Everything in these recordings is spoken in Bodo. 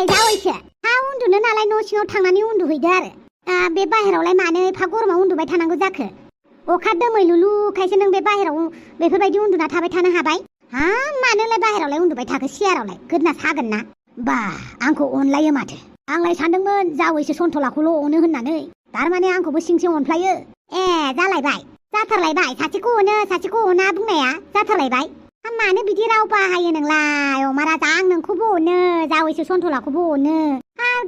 जावैसो हा उन्दुनो नालाय न' सिङाव थांनानै उन्दुहैदो आरो बे बाहेरावलाय मानो एफा गरमाव उन्दुबाय थानांगौ जाखो अखा दोमैलुलुखायसो नों बे बाहेराव बेफोरबायदि उन्दुना थाबाय थानो हाबाय हा मानोलाय बाहेरावलाय उन्दुबाय थाखो सियारावलाय गोदना सागोन ना बा आंखौ अनलायो माथो आंलाय सानदोंमोन जावैसो सन्थलाखौल' अनो होननानै तारमाने आंखौबो सिं सिं अनफ्लायो जालायबाय जाथारलायबाय सासेखौ अना बुंनाया जाथारलायबाय मानो बिदि राव बाहायो नोंलाय अमा राजा आं नोंखौबो अनो जावैसो सन्थलाखौबो अनो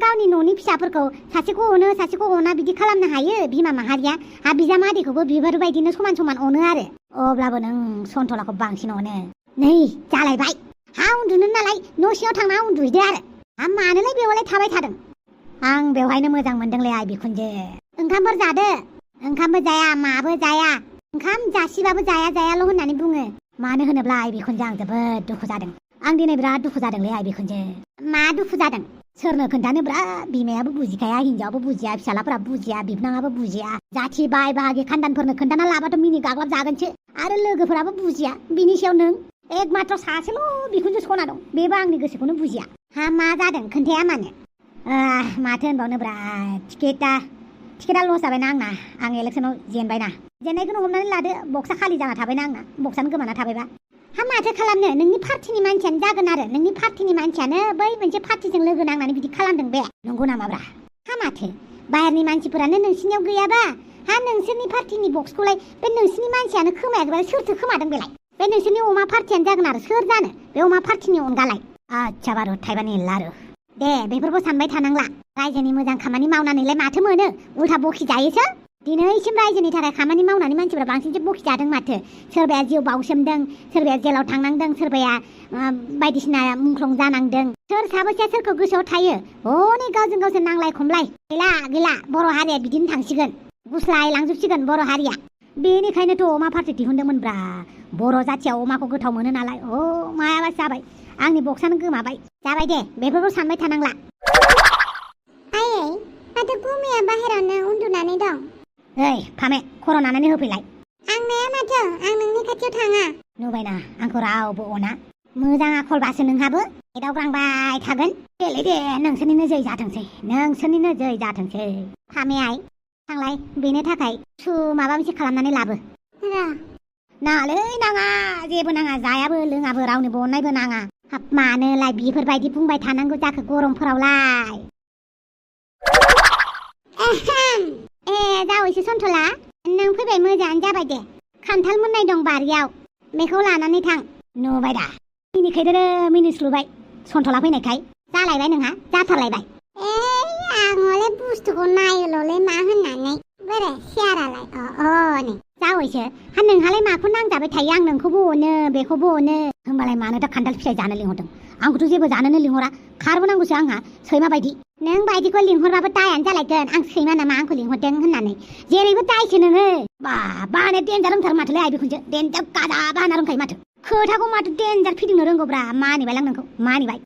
गावनि न'नि फिसाफोरखौ सासेखौ अनो सासेखौ अना बिदि खालामनो हायो बिमा माहारिया बिजामादैखौबो बिफोरबायदिनो समान समान अनो आरो अब्लाबो नों सन्थलाखौ बांसिन अनो नै जालायबाय हा उन्दुनो नालाय न' सिङाव थांना उन्दुहैदो आरो मानोलाय बेवहाय थाबाय थादों आं बेवहायनो मोजां मोनदोंलै आइ बिखुनजो ओंखामफोर जादो ओंखामबो जाया माबो जाया ओंखाम जासिबाबो जायाल' होननानै बुङो मानो होनोब्ला आइ बिखुनजो आं जोबोद दुखु जादों आं दिनै बिराद दुखु जादोंलै आइ बिखुनजो मा दुखु जादों सोरनो खोन्थानो ब्रा बिमायाबो बुजिखाया हिनजावाबो बुजिया फिसालाफोरा बुजिया बिबनाङाबो बुजिया जाथि बाय बाहागि खानदानफोरनो खोन्थाना लाबाथ' मिनि गाग्लाब जागोनसो आरो लोगोफोराबो बुजिया बिनि सायाव नों एकमात्र सासेल' बिखुनजो सना दं बेबो आंनि गोसोखौनो बुजिया मा जादों खोन्थाया मानो माथो होनबावनो ब्रा टिकेटआ लस जाबायना आंना आं इलेक्सनाव जेनबायना जेननायखौनो हमनानै लादो बक्सआ खालि जाना थाबायना आंना बक्सआनो गोमाना थाबायबा माथो खालामनो नोंनि पार्टिनि मानसियानो जागोन आरो नोंनि पार्टिनि मानसियानो बै मोनसे पार्टिजों लोगो नांनानै बिदि खालामदों बे नंगौ नामाब्रा माथो बाहेरनि मानसिफोरानो नोंसिनियाव गैयाबा नोंसोरनि पार्टिनि बक्सखौलाय बे नोंसिनि मानसियानो खोमायाखैबा सोरथो खोमादों बेलाय बे नोंसोरनि अमा पार्टियानो जागोन आरो सोर जानो बे अमा पार्टिनि अनगालाय आच्छा बारु थाइबानि लारु दे बेफोरखौ सानबाय थानांला रायजोनि मोजां खामानि मावनानैलाय माथो मोनो उल्था बखि जायोसो दिनैसिम रायजोनि थाखाय खामानि मावनानै मानसिफोरा बांसिनसो बखि जादों माथो सोरबाया जिउ बावसोमदों सोरबाया जेलाव थांनांदों सोरबाया बायदिसिना मुंख्लं जानांदों सोर साबैसेया सोरखौ गोसोआव थायो हनै गावजों गावसोर नांलाय खमलाय गैला बर' हारिया बिदिनो थांसिगोन गुस्लाय लांजोबसिगोन बर' हारिया बेनिखायनोथ' अमा पार्टि दिहुनदोंमोनब्रा बर' जाथिया अमाखौ गोथाव मोनो नालाय मायाबा जाबाय आंनि बक्सआनो गोमाबाय जाबाय दे बेफोरखौ सानबाय थानांला आयै माथो गुमैया बाहेरावनो उन्दुनानै दं फामे खर' नानानै होफैलाय आं नाया माथो आं नोंनि खाथियाव थाङा नुबायना आंखौ रावबो अना मोजां आखलबासो नोंहाबो एदावग्रांबाय थागोन दे नोंसोरनिनो जै जाथोंसै फामे आइ थांलाय बेनि थाखाय माबा मोनसे खालामनानै लाबो नाङालै नाङा जेबो नाङा जायाबो लोङाबो रावनिबो अननायबो नाङा मानोलाय बेफोरबायदि बुंबाय थानांगौ जाखो गरमफोरावलाय जावैसो सन्थला नों फैबाय मोजाङानो जाबाय दे खान्थाल मोननाय दं बारियाव बेखौ लानानै थां नुबाय दा मिनिखायदो मिनिस्लुबाय सन्थला फैनायखाय जालायबाय नोंहा जाथारलायबाय आं हले बुस्थुखौ नायोल'लै मा होननानै बोरै सियारालाय नै जावैसो नोंहालाय माखौ नांजाबाय थायो आं नोंखौबो अनो बेखौबो अनो होमबालाय मानोथो खान्थाल फिथाइ जानो लिंहरदों आंखौथ' जेबो जानोनो लिंहरा खारबोनांगौसो आंहा सैमा बायदि नों बायदिखौ लिंहरबाबो दायानो जालायगोन आं सैमा नामा आंखौ लिंहरदों होननानै जेरैबो दायसो नोङो बानो देन्जार रोंथार माथोलै आइ बिखुनजो देन्जार गाजा बाना रोंखायो माथो खोथाखौ माथो देन्जार फिदिंनो रोंगौब्रा मानिबायलां नोंखौ मानिबाय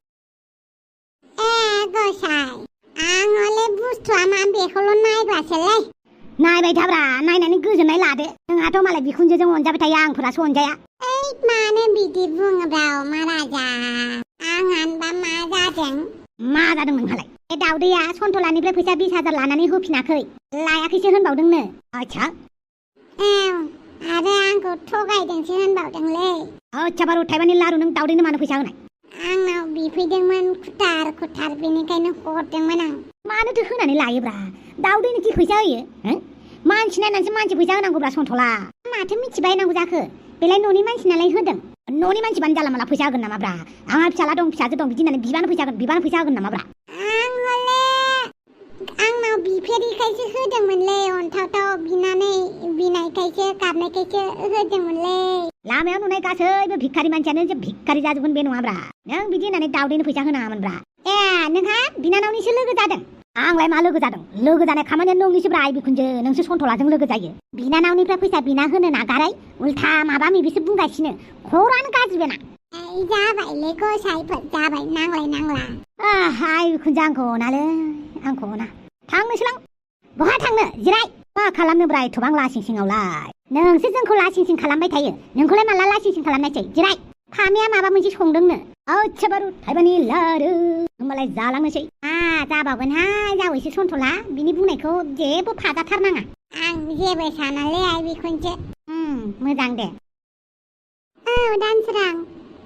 गसाय आं हले बुस्थुआ मा बेखौल' नायग्रासोलै नायबाय थाब्रा नायनानै गोजोननाय लादो नोंहाथ' मालाय बिखुनजोजों अनजाबाय थायो आंफोरासो अनजाया मानो बिदि बुङोब्रा अमा राजा आंहानबा मा जादों नोंहालाय बे दावदैया सन्थलानिफ्राय फैसा 20,000 लानानै होफिनाखै लायाखैसो होनबावदोंनो आच्छा आरो आंखौ थगायदोंसो होनबावदोंलै आच्छा बारु थाइबानि लारु नों दावदैनो मानो फैसा होनाय आंनाव बिफैदोंमोन खुथार बेनिखायनो हरदोंमोन आं मानोथो होनानै लायोब्रा दावदैनो कि फैसा होयो मानसि नायनानैसो मानसि फैसा होनांगौब्रा सन्थला माथो मिथिबायनांगौ जाखो बेलाय न'नि मानसि नालाय होदों न'नि मानसिबानो जाला माला फैसा होगोन नामाब्रा आंहा फिसाला दं फिसाजो दं बिदि होननानै बिबानो फैसा होगोन नामाब्रा आं हले आंनाव बिफेरिखायसो होदोंमोनलै अन्थावथाव बिनायखायसो गाबनायखायसो होदोंमोनलै लामायाव नुनाय गासैबो भिखारि मानसियानो जे भिखारि जाजोबगोन बे नङाब्रा नों बिदि होननानै दावदैनो फैसा होनाङामोनब्रा नोंहा बिनानावनिसो लोगो जादों आंलाय मा लोगो जादों लोगो जानाय खामानिया नोंनिसोब्रा आइ बिखुनजो नोंसो सन्थलाजों लोगो जायो बिनानावनिफ्राय फैसा बिना होनो नागारै उल्था माबा माबिसो बुंगासिनो खरानो गाज्रि बेना जाबायलै गसाइफोर जाबाय नांला आइ बिखुनजो आंखौ अना थांनोसैलां बहा थांनो जिराय मा खालामनोब्रा एथबां लासिं सिङावलाय नोंसो जोंखौ लासिं सिं खालामबाय थायो नोंखौलाय माला लासिं सिं खालामनायसै जिराय फामिया माबा मोनसे संदोंनो आच्छा बारु थाइबानि लारु होमबालाय जालांनोसै जाबावगोनहाय जावैसो सन्थला बिनि बुंनायखौ जेबो फाजाथारनाङा आं जेबो सानालै आइ बिखुनजो मोजां दे औ दानसोरां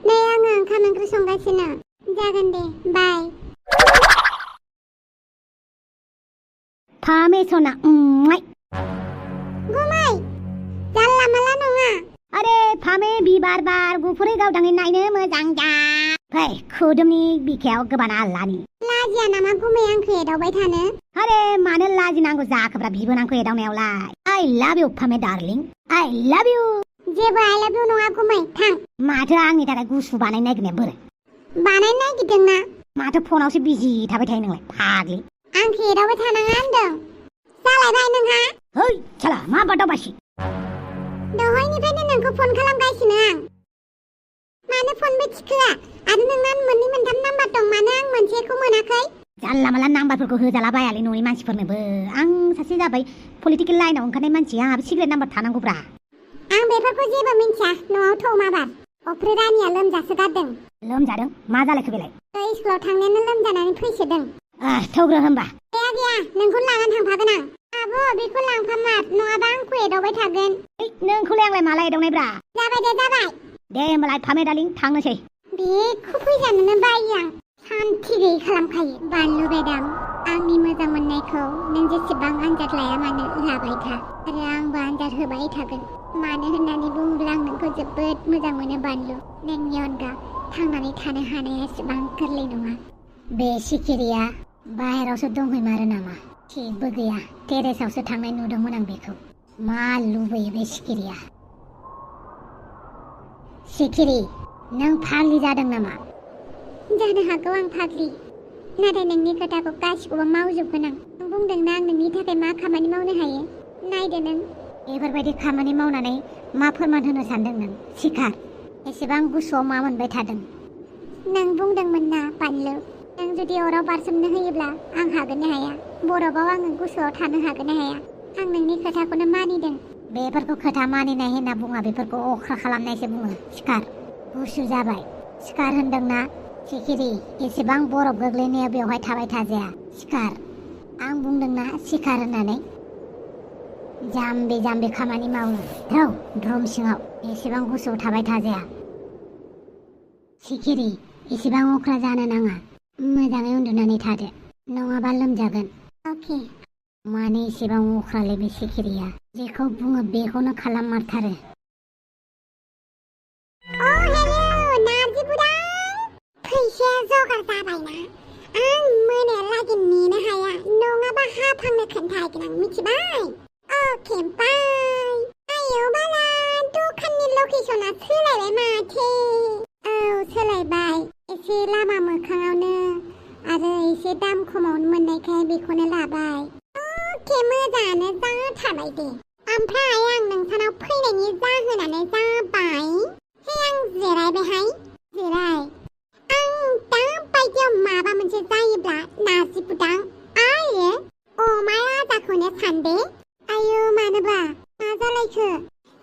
नै आङो ओंखाम ओंख्रि संगासिनो जागोन दे बाय फामे सना गुमै जानला माला नङा अरे फामे बिबार बार गुफुरै गावदाङै नायनो मोजां जा फै खुदुमनि बिखायाव गोबाना लानि लाजिया नामा गुमै आंखौ एदावबाय थानो अरे मानो लाजिनांगौ जाखोब्रा बिबोनांखौ एदावनायावलाय आइ लाभ इउ फामे डार्लिं आइ लाभ इउ जेबो आइ लाभ इउ नङा गुमै थां माथो आंनि थाखाय गुसु बानायनो नागिरनाया बोरै बानायनो नागिरदोंना माथो फनावसो बिजि थाबाय थायो नोंलाय फाग्लि आंखौ एदावबाय थानाङा होनदों जालायबाय नोंहा है साला मा बादावबासि दहायनिफ्रायनो नोंखौ फन खालामगासिनो आं मानो फनबो थिखोआ आरो नोंना मोननै मोनथाम नाम्बार दं मानो आं मोनसेखौ मोनाखै जानला माला नाम्बारफोरखौ होजाला बायालै न'नि मानसिफोरनोबो आं सासे जाबाय पलिटिकेल लाइनाव ओंखारनाय मानसि आंहाबो सिक्रेट नाम्बार थानांगौब्रा आं बेफोरखौ जेबो मिन्थिया न'आव थौ माबार अफ्रि रानिया लोमजासो गारदों लोमजादों मा जालायखो बेलाय स्कुलाव थांनायानो लोमजानानै फैसोदों थौग्रो होमबा गैया नोंखौ लानानै थांफागोन आं आब' बेखौ लांफामार नङाबा आंखौ एदावबाय थागोन नोंखौलाय आंलाय माला एदावनायब्रा जाबाय दे होमबालाय फामे डार्लिं थांनोसै बेखौ फैजानोनो बायो आं सान्थि गैयै खालामखायो बानलु बेदाम आंनि मोजां मोननायखौ नों जेसेबां आनजाद लाया मानो लाबाय था आरो आंबो आनजाद होबाय थागोन मानो होननानै बुङोब्ला आं नोंखौ जोबोद मोजां मोनो बानलु नोंनि अनगा थांनानै थानो हानाया एसेबां गोरलै नङा बे सिखिरिया बाहेरावसो दंहैमारो नामा थिगबो गैया टेरेसावसो थांनाय नुदोंमोन आं बेखौ मा लुबैयो बे सिखिरिया सिखिरि नों फाग्लि जादों नामा जानो हागौ आं फाग्लि नाथाय नोंनि खोथाखौ गासिखौबो मावजोबगोन आं बुंदोंना आं नोंनि थाखाय मा खामानि मावनो हायो नायदो नों बेफोरबायदि खामानि मावनानै मा फोरमान होनो सानदों नों सिखार एसेबां गुसुआव मा मोनबाय थादों नों बुंदोंमोन ना बानलु नों जुदि अराव बारसोमनो होयोब्ला आं हागोननो हाया बरफआव आङो गुसुआव थानो हागोननो हाया आं नोंनि खोथाखौनो मानिदों बेफोरखौ खोथा मानिनाय होनना बुङा बेफोरखौ अख्रा खालामनायसो बुङो सिखार गुसु जाबाय सिखार होनदोंना सिखिरि एसेबां बरफ गोग्लैनायाव बेवहाय थाबाय थाजाया सिखार आं बुंदोंना सिखार होननानै जाम्बि खामानि मावो थौ ड्रम सिङाव एसेबां गुसुआव थाबाय थाजाया सिखिरि एसेबां अख्रा जानो नाङा मोजाङै उन्दुनानै थादो नङाबा लोमजागोन अके मानो एसेबां अख्रालै बे सिखिरिया जेखौ बुङो बेखौनो खालाममारथारो फैसाया जगार जाबायना आं मोनायालागै नेनो हाया नङाबा हाफांनो खोन्थाहैगोन आं मिथिबाय अके बाय आयौ बाला दखाननि लकेसना सोलायबाय माथो औ सोलायबाय एसे लामा मोखाङावनो आरो एसे दाम खमावनो मोननायखाय बेखौनो लाबाय अके मोजाङानो जाथारबाय दे ओमफ्राय आं नोंसानाव फैनायनि जाहोनानो जाबाय हे आं जिरायबायहाय जिराय आं दा बायदियाव माबा मोनसे जायोब्ला नारजि बुदां आरो अमा राजाखौनो सानदे आयौ मानोबा मा जालायखो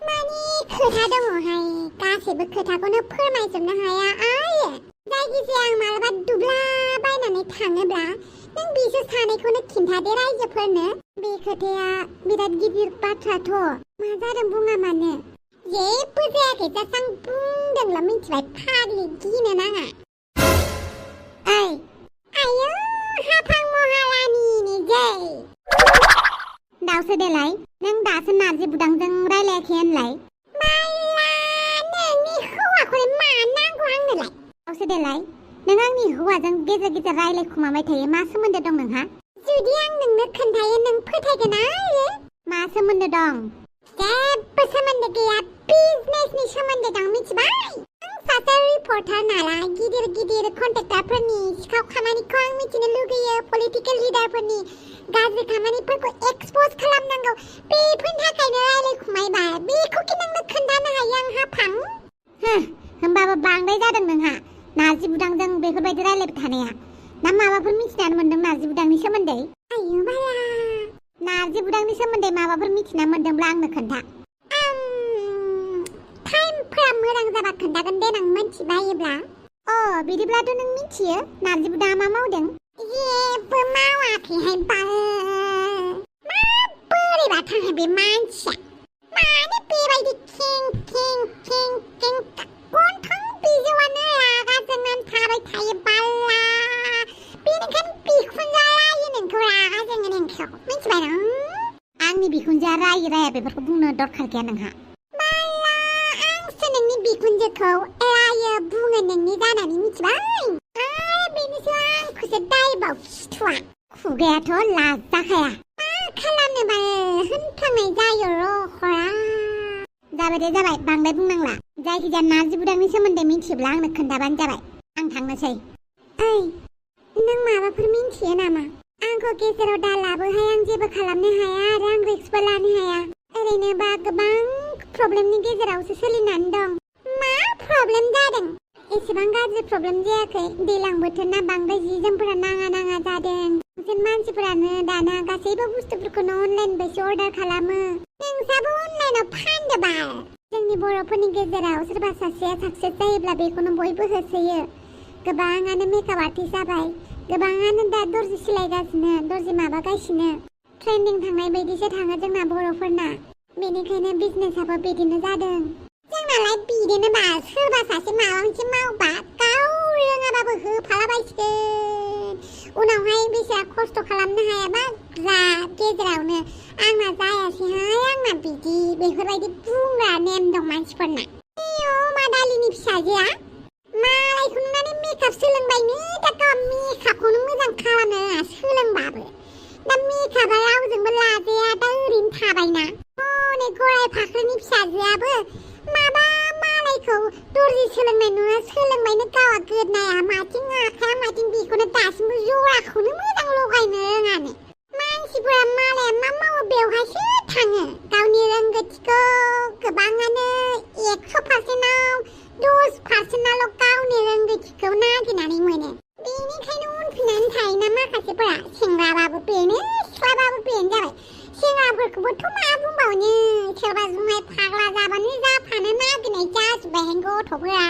मानि खोथा दङहाय गासैबो खोथाखौनो फोरमायजोबनो हाया आरो जायखिजाया आं मालाबा दुब्ला बायनानै थाङोब्ला नों बिसोर सानैखौनो खिन्थादे रायजोफोरनो बे खोथाया बिराद गिदिर बाथ्राथ' मा जादों बुङा मानो जेबो जायाखै जास्ट आं बुंदोंल' मिथिबाय फाग्लि गिनो नाङा ओइ आयौ हाफां महारानिनि जै दावसो देलाय नों दासो नारजि बुदांजों रायलायाखै होनलाय माला नोंनि हौवाखौलाय मा नांगौ आंनोलाय दावसो देलाय नों आंनि हौवाजों गेजेर गेजेर रायलायखुमाबाय थायो मा सोमोन्दो दं नोंहा जुदि आं नोंनो खोन्थायो नों फोथायगोन आरो मा सोमोन्दो दं जेबो सोमोन्दो गैया बिजनेसनि सोमोन्दो दं मिथिबाय आं सासे रिपर्टार नालाय गिदिर गिदिर कन्ट्रेक्टरफोरनि सिखाव खामानिखौ आं मिथिनो लुगैयो पलिटिकेल लिडारफोरनि गाज्रि खामानिफोरखौ एक्सप'ज खालामनांगौ बेफोरनि थाखायनो रायलायखुमायबाय बेखौ कि नोंनो खोन्थानो हायो आं हाफां होमबाबो बांद्राय जादों नोंहा नारजि बुदांजों बेफोरबायदि रायलायबाय थानाया ना माबाफोर मिथिनानै मोनदों नारजि बुदांनि सोमोन्दै आयौ बाला नारजि बुदांनि सोमोन्दै माबाफोर मिथिना मोनदोंब्ला आंनो खोन्था टाइमफोरा मोजां जाबा खोन्थागोन देनां मोनथिबायोब्ला बिदिब्लाथ' नों मिथियो नारजि बुदाङा मा मावदों? जेबो मावाखैहाय बाल। माबोरैबा थांहाय बे मानसिया। मानो बेबायदि खें खें खें खें गन्थं बिजौआनो रागा जोंनानै थाबाय थायो बाल्ला। बेनिखायनो बिखुनजोआ रायो नोंखौ रागा जोङो नोंखौ। मिथिबाय नों? आंनि बिखुनजोआ राया बेफोरखौ बुंनो दरखार गैया नोंहा। बाल्ला आंसो नोंनि बिखुनजोखौ रायो बुङो नोंनि जानानै मिथिबाय? आरो बेनिसो आंखौसो दायबाव खिथुआ। खुगायाथ' लाजाखाया। मा खालामनो बाल होनफ्लांनाय जायो रखरा। जाबाय दे जाबाय बांद्राय बुंनांला। जायखिजाया नारजि बुदांनि सोमोन्दै मिथियोब्ला आंनो खोन्थाबानो जाबाय। आं थांनोसै। ओइ नों माबाफोर मिन्थियो नामा? आंखौ गेजेराव दालाबोहाय आं जेबो खालामनो हाया आरो आं रिस्कबो लानो हाया। ओरैनोबा गोबां प्रब्लेमनि गेजेरावसो सोलिनानै दं। मा प्रब्लेम जादों? एसेबां गाज्रि प्रब्लेम जायाखै। दैलां बोथोरना बांद्राय जि जोमफोरा नाङा जादों। जों मानसिफोरानो दाना गासैबो बुस्थुफोरखौनो अनलाइननिफ्रायसो अर्डार खालामो। नोंसाबो अनलाइनाव फानदो बाल। जोंनि बर'फोरनि गेजेराव सोरबा सासेया साक्सेस जायोब्ला बेखौनो बयबो होसोयो। गोबाङानो मेकआप आर्टिस्ट जाबाय। गोबाङानो दा दर्जि सिलायगासिनो, दर्जि माबागासिनो। ट्रेन्डिं थांनाय बायदिसो थाङो जोंना बर'फोरना। बेनिखायनो बिजनेसआबो बिदिनो जादों। जोंनालाय बिदिनो बा सोरबा सासे माबा मोनसे मावबा गाव रोङाबाबो होफालाबायसिगोन। उनावहाय बेसेरा खस्थ' खालामनो हायाबा गेजेरावनो आंना जायासैहाय आंना बिदि बेफोरबायदि बुंग्रा नेम दं मानसिफोरना। मादालिनि फिसाजोआ मालायखौ नुनानै मेकआप सोलोंबायनो दा गाव मेकआपखौनो मोजां खालामनो सोलोंबाबो दा मेकआपआ रावजोंबो लाजाया दा ओरैनो थाबायना। हनै गराय फाख्रिनि फिसाजोआबो माबा मालायखौ दर्जि सोलोंनाय नुना सोलोंबायनो गावहा गोदनाया माथिं आखाया माथिं बेखौनो दासिमबो जराखौनो मोजां लगायनो रोङानो। मानसिफोरा मालाया मा मावो बेवहायसो थाङो। गावनि रोंगौथिखौ गोबाङानो 100%आव 10%आल' गावनि रोंगौथिखौ नागिरनानै मोनो। बेनिखायनो उनफिननानै थायोना माखासेफोरा। सेंग्राबाबो बेनो सिख्लाबाबो बेनो जाबाय। सेंग्राफोरखौबोथ' मा बुंबावनो, सोरबा जुमाय फाग्ला जाबानो जाफानो नागिरनाय जाजोब्बाय गथ'फोरा।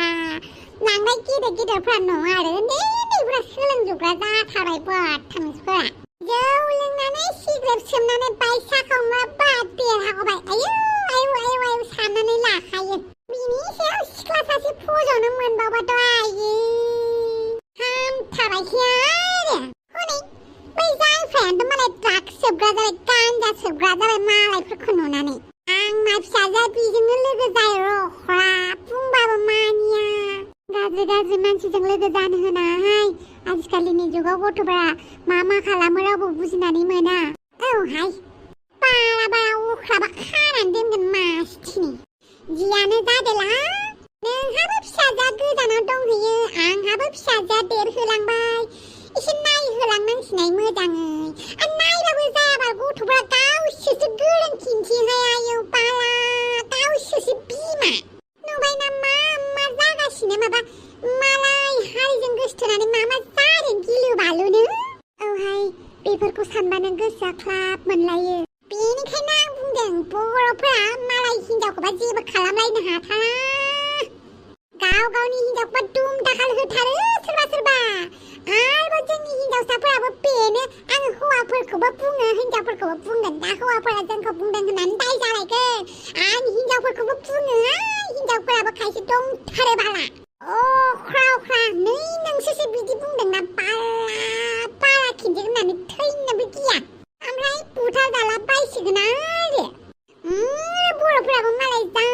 बांद्राय गेदेरफोरा नङा आरो उन्दैफोरा सोलोंजोबग्रा जाथारबाय बर्थमानफोरा। जौ लोंनानै सिगारेट सोबनानै बाइक साखावना बाद देरहागौबाय। आयु साननानै लाखायो। बिनि सायाव सिख्ला सासे फज'नो मोनबावबाथ' आयै हामथाराखै आरो। हनै बै जायफ्रायानोथ' मालाय ड्राग्स सोबग्रा जाबाय, गान्जा सोबग्रा जाबाय मालायफोरखौ नुनानै। आंना फिसाजोआ बेजोंनो लोगो जायो रखरा, बुंबाबो मानिया। गाज्रि मानसिजों लोगो जानो होनाहाय। आजिखालिनि जुगाव गथ'फोरा मा खालामो रावबो बुजिनानै मोना। औहाय बारा अख्राबा खानानै दोनगोन मासथिनि। जियानो जादोला नोंहाबो फिसाजोआ गोजानाव दंहैयो, आंहाबो फिसाजोआ देरहोलांबाय। एसे नायहोलांनांसिनाय मोजाङै। नायबाबो जायाबा गथ'फ्रा गावसोरसो गोरों खिन्थिहाय। आयौ बाला गावसोरसो बिमा। नुबायना मा जागासिनो माबा मालाय हारिजों गोसोथोनानै मा जादों गिलु बालुनो। औहाय बेफोरखौ सानबानो गोसोआ ख्लाब मोनलायो। बेनिखायनो आं बुंदों बर'फोरा मालाय हिनजावखौबा जेबो खालामलायनो हाथारा। गावनि हिनजावखौबा दुम दाखाल होथारो सोरबा। आरोबाव जोंनि हिनजावसाफोराबो बेनो। आं हौवाफोरखौबो बुङो हिनजावफोरखौबो बुंगोन। दा हौवाफोरा जोंखौ बुंदों होननानै दाय जालायगोन। आं हिनजावफोरखौबो बुङो। हिनजावफोराबो खायसे दंथारो बाला। अख्रा नै नोंसोरसो बिदि बुंदोंना बाला खिन्थि होननानै थैनोबो गिया। ओमफ्राय बुथार जाला बायसिगोन आरो। बर'फोराबो मालाय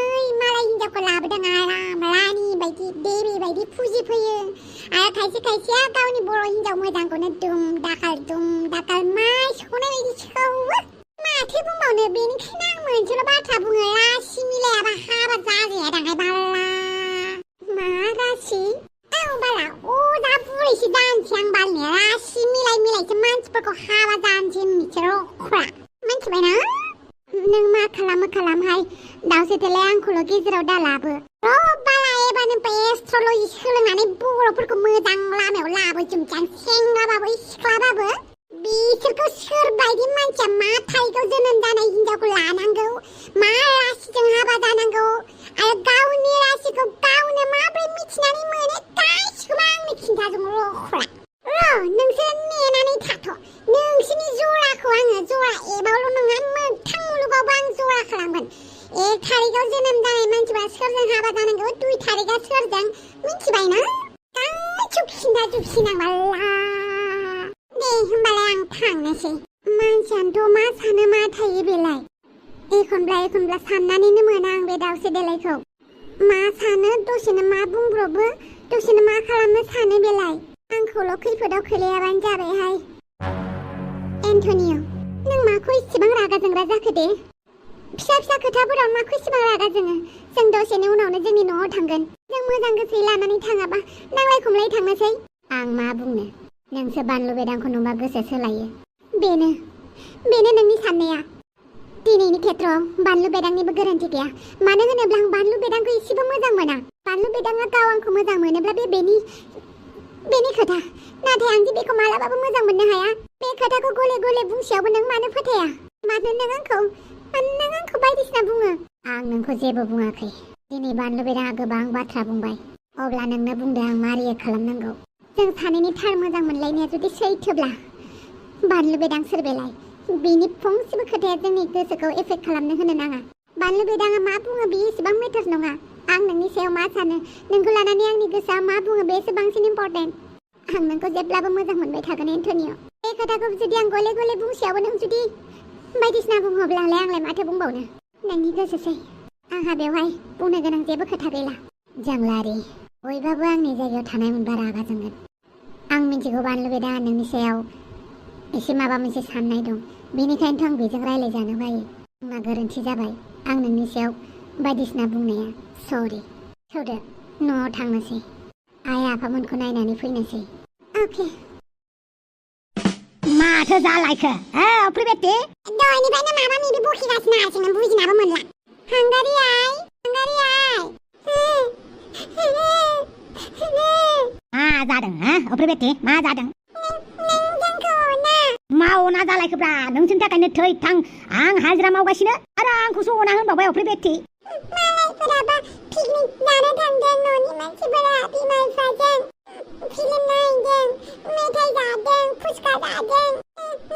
हिनजावखौ लाबोदों आराम रानि बायदि देबि बायदि फुजिफैयो। आरो खायसेया गावनि बर' हिनजाव मोजांखौनो दुम दाखाल माइसौनाय बायदि सौवो। माथो बुंबावनो। बेनिखायनो आं मोनसेल' बाथ्रा बुङो, रासि मिलायाबा हाबा जाजाया दांहाय बाला। मा रासि? औ बाला अजा बुरैसो जानोसै आं बालनि। रासि मिलायसो मानसिफोरखौ हाबा जानोसै मिथियो रखरा। मिथिबायना? नों मा खालामहाय दावसेथेलाय आंखौल' गेजेराव दालाबो। बाला एबारनिफ्राय एस्ट्रलजि सोलोंनानै बर'फोरखौ मोजां लामायाव लाबोजोबनोसै आं। सेंग्राबाबो सिख्लाबाबो। बिसोरखौ सोरबायदि मानसिया मा थारिखआव जोनोम जानाय हिनजावखौ लानांगौ, मा रासिजों हाबा जानांगौ, आरो गावनि रासिखौ गावनो माबोरै मिथिनानै मोनो गासिखौबो नोंसोर नेनानै थाथ' नोंसिनि जराखौ आङो जरा एबावल' नङा मोगथां मुलुगावबो आं जरा खालामगोन 1 थारिखआव जोनोम जानाय मानसिफ्रा सोरजों हाबा जानांगौ 2 थारिखआ सोरजों मिथिबाय ना गासिबो खिन्थाजोबसिनांबाला दे होमबालाय आं थांनोसै मानसियानोथ' मा सानो मा थायो बेलाय एखनब्ला साननानैनो मोना आं बे दाउसे देलायखौ मा सानो दसेनो मा बुंब्रबो दसेनो मा खालामनो सानो बेलाय आंखौल' खैफोदाव खोलैयाबानो जाबायहाय एन्टनिय' नों माखौ इसेबां रागा जोंग्रा जाखो दे फिसा खोथाफोराव माखौ इसेबां रागा जोङो जों दसेनि उनावनो जोंनि न'आव थांगोन जों मोजां गोसोयै लानानै थाङाबा नांलाय खमलाय थांनोसै आं मा बुंनो नोंसो बानलु बेदांखौ नुबा गोसो सोलायो बेनो नोंनि साननाया दिनैनि खेत्रआव बानलु बेदांनिबो गोरोन्थि गैया मानो होनोब्ला आं बानलु बेदांखौ एसेबो मोजां मोना बानलु बेदाङा गाव आंखौ मोजां मोनोब्ला बेनि खोथा नाथाय आं बेखौ मालाबाबो मोजां मोननो हाया बे खोथाखौ गले बुंसेयावबो नों मानो फोथाया मानो नों आंखौ बायदिसिना बुङो आं नोंखौ जेबो बुङाखै दिनै बानलु बेदाङा गोबां बाथ्रा बुंबाय अब्ला नोंनो बुंदो आं मा रियेक्ट खालामनांगौ जों सानैनि थार मोजां मोनलायनाया जुदि सैथोब्ला बानलु बेदां सोरबेलाय बेनि फंसेबो खोथाया जोंनि गोसोखौ एफेक्ट खालामनो होनो नाङा बानलु बेदाङा मा बुङो बेयो एसेबां मेटार नङा आं नोंनि सायाव मा सानो नोंखौ लानानै आंनि गोसोआ मा बुङो बेसो बांसिन इम्परटेन्ट आं नोंखौ जेब्लाबो मोजां मोनबाय थागोन एन्टनिय' बे खोथाखौ जुदि आं गले बुंसेयावबो नों जुदि बायदिसिना बुङोब्लालाय आंलाय माथो बुंबावनो नोंनि गोसोसै आंहा बेवहाय बुंनो गोनां जेबो खोथा गैला जोंलारि बयबाबो आंनि जायगायाव थानाय मोनबा रागा जोंगोन आं मिथिगौ बानलु बेदाङा नोंनि सायाव एसे माबा मोनसे साननाय दं बेनिखायनोथ' आं बेजों रायज्लायजानो बायो आंना गोरोन्थि जाबाय आं नोंनि सायाव बायदिसिना बुंनाया सरि थौदो न'आव थांनोसै आइ आफामोनखौ नायनानै फैनोसै अके माथो जालायखो अफ्रि बेटे दहायनिफ्रायनो माबा माबि बखिगासिनो हारसिंनो बुजिनाबो मोनला हांगारि आइ मा जादों अफ्रि बेटे मा जादों मावना जालायखोब्रा नोंसिनि थाखायनो थै थां आं हाजिरा मावगासिनो आरो आंखौसो अना होनबावबाय अफ्रि बेटे मालायफोराबा पिकनिक जानो थांदों न'नि मानसिफोरा बिमा बिफाजों फिल्म नायदों मेथाइ जादों फुचका जादों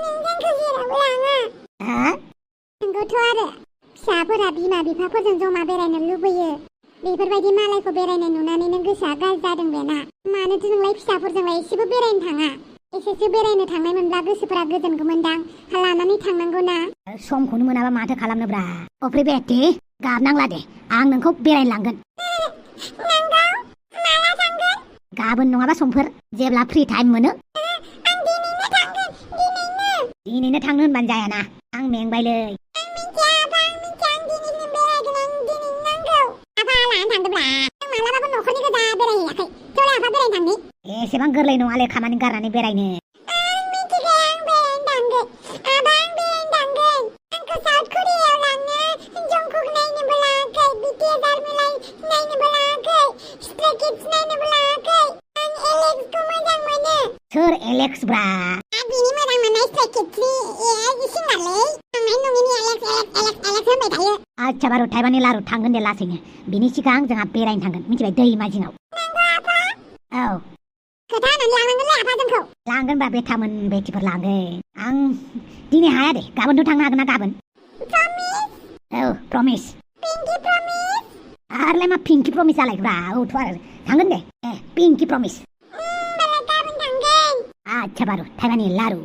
नोंजोंखौ जेरावबो लाङा नंगौथ' आरो फिसाफोरा बिमा बिफाफोरजों जमा बेरायनो लुबैयो बेफोरबायदि मालायखौ बेरायनाय नुनानैनो गोसोआ गाज्रि जादों बेना मानोथो नोंलाय फिसाफोरजोंलाय एसेबो बेरायनो थाङा एसेसो बेरायनो थांनाय मोनब्ला गोसोफोरा गोजोनगौमोनदां लानानै थांनांगौ ना समखौनो मोनाबा माथो खालामनोब्रा अफ्रि बेटे गाबनांला दे आं नोंखौ बेरायनो लांगोन नंगौ माला थांगोन गाबोन नङाबा समफोर जेब्ला फ्रि टाइम मोनो आं दिनैनो थांगोन दिनैनो थांनो होनबानो जायाना आं मेंबायलै आं मिथिया आं दिनैनो बेरायगोन आं दिनैनो नांगौ आफा लानानै थांदोंब्ला आं मालाबाबो न'खरनि गोजा बेरायहैयाखै थौलाय आफा बेरायनो थांनि एसेबां गोरलै नङालै खामानि गारनानै बेरायनो आं मिथिगौ आं बेरायनो थांगोन आबा आं बेरायनो थांगोन आंखौ साउथ करियायाव लांनो जंकुक नायनोबो लाङाखै BTS आर्मिलाय नायनोबो लाङाखै स्ट्रे किड्स नायनोबो लाङाखै आं एलेक्सखौ मोजां मोनो सोर एलेक्स ब्रा बिनि मोजां मोननाय स्ट्रे किड्सनि सिंगारलै आंनाय नङिनि एलेक्स होनबाय थायो आच्छा बारु थाइबानि लारु थांगोन दे लासैनो बिनि सिगां जोंहा बेरायनो थांगोन मिथिबाय दैमा जिङाव नंगौ आफा औ खोथा होनानै लांनांगोनलै आफा जोंखौ लांगोनब्रा बेथामोन बेटिफोर लांगोन आं दिनै हाया दे गाबोनथ' थांनो हागोन ना गाबोन प्रमिस औ प्रमिस पिंकी प्रमिस आरलाय मा पिंकी प्रमिस जालायब्रा औथ' आरो थांगोन दे पिंकी प्रमिस होमबालाय गाबोन थांगोन आच्छा बारु थाइबानि लारु